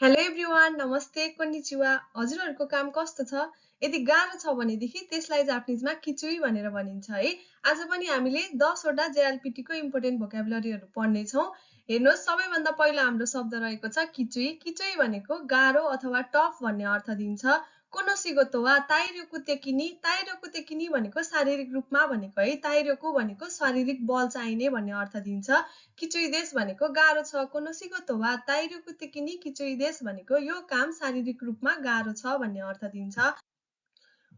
Hello everyone, नमस्ते, कोन्निचिवा। हजुरहरूको काम कस्तो छ? यदि गाह्रो छ भनेदेखि त्यसलाई जापानिजमा किचुई भनेर भनिन्छ है। आज पनि हामीले 10 वटा JLPT को इम्पोर्टेन्ट भोक्याबुलरीहरू पढ्नेछौँ। हेर्नुहोस्, सबैभन्दा पहिलो हाम्रो शब्द रहेको छ किचुई। किचुई भनेको गाह्रो अथवा टफ भन्ने अर्थ दिन्छ। कोनोसिगोतो वा ताइरोकु तेकिनी। ताइरोकु तेकिनी भनेको शारीरिक रूपमा भनेको है। ताइरोकु भनेको शारीरिक बल चाहिने भन्ने अर्थ दिन्छ। किचुई देश भनेको गाह्रो छ। कोनोसिगोतो वा ताइरोकु तेकिनी किचुई देश भनेको यो काम शारीरिक रूपमा गाह्रो छ भन्ने अर्थ दिन्छ।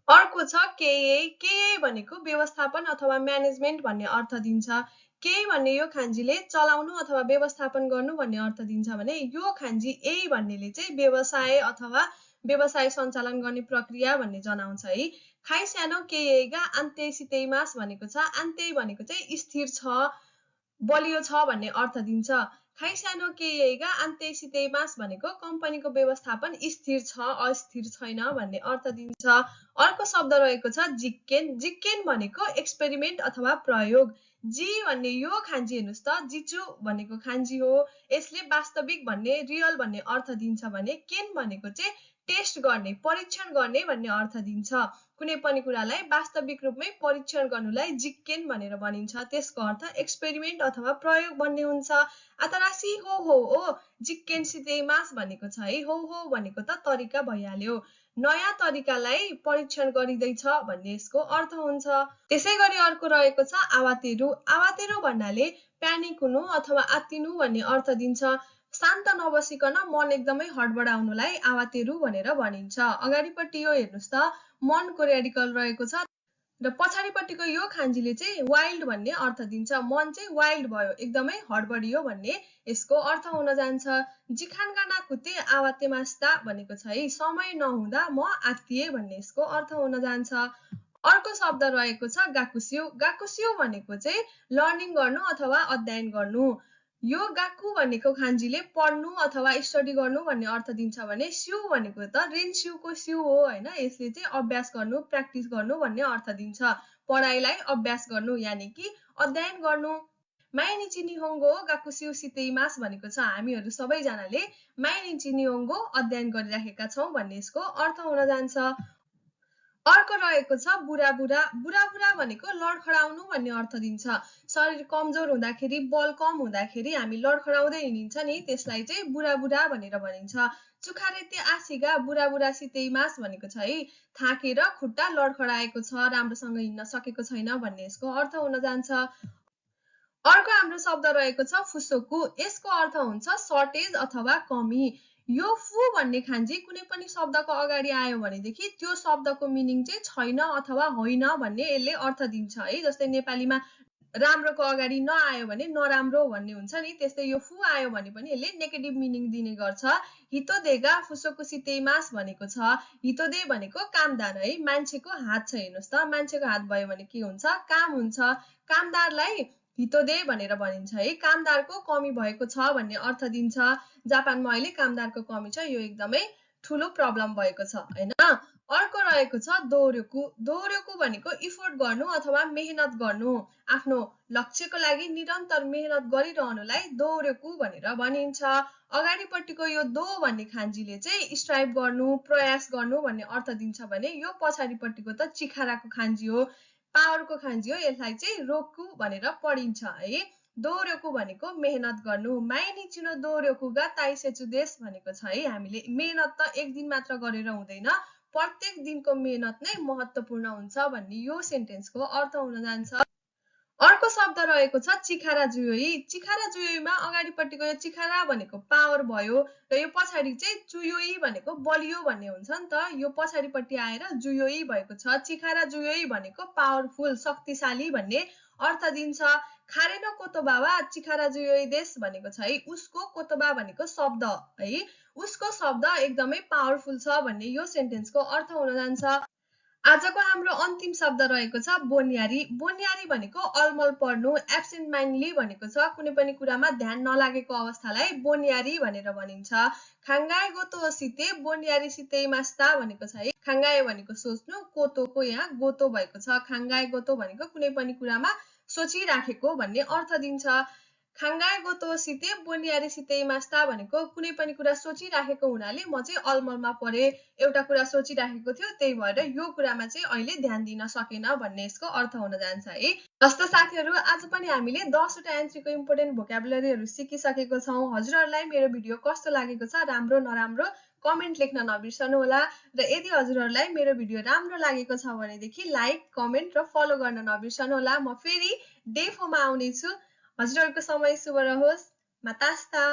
अर्को छ केए। केए भनेको व्यवस्थापन अथवा म्यानेजमेन्ट भन्ने अर्थ दिन्छ। केही भन्ने यो खान्जीले चलाउनु अथवा व्यवस्थापन गर्नु भन्ने अर्थ दिन्छ भने यो खान्जी ए भन्नेले चाहिँ व्यवसाय अथवा व्यवसाय सञ्चालन गर्ने प्रक्रिया भन्ने जनाउँछ है। खाइ सानो केएगा आन्ते सितेइमास भनेको छ। आन्ते भनेको चाहिँ स्थिर छ, बलियो छ भन्ने अर्थ दिन्छ। खाइ सानो केएगा आन्ते सितेइमास भनेको कम्पनीको व्यवस्थापन स्थिर छ, अस्थिर छैन भन्ने अर्थ दिन्छ। अर्को शब्द रहेको छ जिक्केन। जिक्केन भनेको एक्सपेरिमेन्ट अथवा प्रयोग। जी भन्ने यो खान्जी हेर्नुहोस् त, जिचु भनेको खान्जी हो। यसले वास्तविक भन्ने, रियल भन्ने अर्थ दिन्छ भने केन भनेको चाहिँ टेस्ट गर्ने, परीक्षण गर्ने भन्ने अर्थ दिन्छ। कुनै पनि कुरालाई वास्तविक रूपमै परीक्षण गर्नुलाई जिक्केन भनेर भनिन्छ। त्यसको अर्थ एक्सपेरिमेन्ट अथवा प्रयोग भन्ने हुन्छ। आतारासी हो ओ जिक्केन सितेइमास भनेको छ है। हो भनेको त तरिका भइहाल्यो। नयाँ तरिकालाई परीक्षण गरिँदैछ भन्ने यसको अर्थ हुन्छ। त्यसै गरी अर्को रहेको छ आवातेरु। आवातेरु भन्नाले प्यानिक हुनु अथवा आत्तिनु भन्ने अर्थ दिन्छ। शान्त नबसिकन मन एकदमै हडबडाउनुलाई आवातेरु भनेर भनिन्छ। अगाडिपट्टि यो हेर्नुहोस् त, मनको रेडिकल रहेको छ र पछाडिपट्टिको यो खान्जीले चाहिँ वाइल्ड भन्ने अर्थ दिन्छ। मन चाहिँ वाइल्ड भयो, एकदमै हडबडियो भन्ने यसको अर्थ हुन जान्छ। जिखानगा नाकुते आवाते मास्ता भनेको छ है, समय नहुँदा म आत्तिए भन्ने यसको अर्थ हुन जान्छ। अर्को शब्द रहेको छ गाकुस्यु। गाकुस्यु भनेको चाहिँ लर्निङ गर्नु अथवा अध्ययन गर्नु। यो गाकु भनेको खान्जीले पढ्नु अथवा स्टडी गर्नु भन्ने अर्थ दिन्छ भने स्यु भनेको त रेन्स्युको स्यु हो हैन। यसले चाहिँ अभ्यास गर्नु, प्र्याक्टिस गर्नु भन्ने अर्थ दिन्छ। पढाइलाई अभ्यास गर्नु यानि कि अध्ययन गर्नु। माइनिची निहोङ्गो गाकुस्यु सितेइमास भनेको छ हामीहरू सबैजनाले माइनिची निहोङ्गो अध्ययन गरिराखेका छौँ भन्ने यसको अर्थ हुन जान्छ। अर्को रहेको छ बुढा बुढा। बुढा बुढा भनेको लडखडाउनु भन्ने अर्थ दिन्छ। शरीर कमजोर हुँदाखेरि, बल कम हुँदाखेरि हामी लडखडाउँदै हिँडिन्छ नि, त्यसलाई चाहिँ बुढा बुढा भनेर भनिन्छ। चुखारेते आसिगा बुढा बुढा सितेइमास भनेको छ है, थाकेर खुट्टा लडखडाएको छ, राम्रोसँग हिँड्न सकेको छैन भन्ने यसको अर्थ हुन जान्छ। अर्को हाम्रो शब्द रहेको छ फुसोकु। यसको अर्थ हुन्छ सर्टेज अथवा कमी। यो फु भन्ने खान्जी कुनै पनि शब्दको अगाडि आयो भनेदेखि त्यो शब्दको मिनिङ चाहिँ छैन अथवा होइन भन्ने यसले अर्थ दिन्छ है। जस्तै नेपालीमा राम्रोको अगाडि नआयो भने नराम्रो भन्ने हुन्छ नि, त्यस्तै यो फु आयो भने पनि यसले नेगेटिभ मिनिङ दिने गर्छ। हितोदेगा फुसोकु सितेइमास भनेको छ। हितोदे भनेको कामदार है, मान्छेको हात छ। हेर्नुहोस् त, मान्छेको हात भयो भने के हुन्छ? काम हुन्छ। कामदारलाई हितोदे भनेर भनिन्छ है। कामदारको कमी भएको छ भन्ने अर्थ दिन्छ। जापानमा अहिले कामदारको कमी छ, यो एकदमै ठुलो प्रब्लम भएको छ हैन। अर्को रहेको छ दोहोर्योकु। दोहोर्योकु भनेको इफोर्ट गर्नु अथवा मेहनत गर्नु। आफ्नो लक्ष्यको लागि निरन्तर मेहनत गरिरहनुलाई दोहोर्योकु भनेर भनिन्छ। अगाडिपट्टिको यो दो भन्ने खान्जीले चाहिँ स्ट्राइभ गर्नु, प्रयास गर्नु भन्ने अर्थ दिन्छ भने यो पछाडिपट्टिको त चिखाराको खान्जी हो, पावरको खान्जी हो। यसलाई चाहिँ रोकु भनेर पढिन्छ है। दोहोर्योकु भनेको मेहनत गर्नु। माइनिचिनो दोहोर्योकुगा ताइसेचु देश भनेको छ है, हामीले मेहनत त एक दिन मात्र गरेर हुँदैन, प्रत्येक दिनको मेहनत नै महत्त्वपूर्ण हुन्छ भन्ने यो सेन्टेन्सको अर्थ हुन जान्छ। अर्को शब्द रहेको छ चिखारा जुयोई। चिखारा जुयोईमा अगाडिपट्टिको यो चिखारा भनेको पावर भयो र यो पछाडि चाहिँ चुयोई भनेको बलियो भन्ने हुन्छ नि त। यो पछाडिपट्टि आएर जुयोई भएको छ। चिखारा जुयोई भनेको पावरफुल, शक्तिशाली भन्ने अर्थ दिन्छ। खारेनो कोतोबा वा चिखारा जुयोई देश भनेको छ है, उसको कोतोबा भनेको शब्द है, उसको शब्द एकदमै पावरफुल छ भन्ने यो सेन्टेन्सको अर्थ हुन जान्छ। आजको हाम्रो अन्तिम शब्द रहेको छ बोन्यारी। बोन्यारी भनेको अलमल पर्नु, एब्सेन्ट माइन्डली भनेको छ। कुनै पनि कुरामा ध्यान नलागेको अवस्थालाई बोन्यारी भनेर भनिन्छ। खाङ्गाए गोतो सिते बोन्यारी सिते मास्ता भनेको छ है। खाङ्गाए भनेको सोच्नु, कोतोको यहाँ गोतो भएको छ। खाङ्गाए गोतो भनेको कुनै पनि कुरामा सोचिराखेको भन्ने अर्थ दिन्छ। खाङ्गाए गोतो सिते बोनियारी सिते मास्ता भनेको कुनै पनि कुरा सोचिराखेको हुनाले म चाहिँ अलमलमा परे, एउटा कुरा सोचिराखेको थियो, त्यही भएर यो कुरामा चाहिँ अहिले ध्यान दिन सकेन भन्ने यसको अर्थ हुन जान्छ है। हस्त साथीहरू, आज पनि हामीले 10 वटा एन्ट्रीको इम्पोर्टेन्ट भोक्याबुलरीहरू सिकिसकेको छौँ। हजुरहरूलाई मेरो भिडियो कस्तो लागेको छ, राम्रो नराम्रो कमेन्ट लेख्न नबिर्सनु होला र यदि हजुरहरूलाई मेरो भिडियो राम्रो लागेको छ भनेदेखि लाइक, कमेन्ट र फलो गर्न नबिर्सनु होला। म फेरि डे 4 मा आउनेछु। हजुरहरूको समय शुभ रहोस्। Matasta!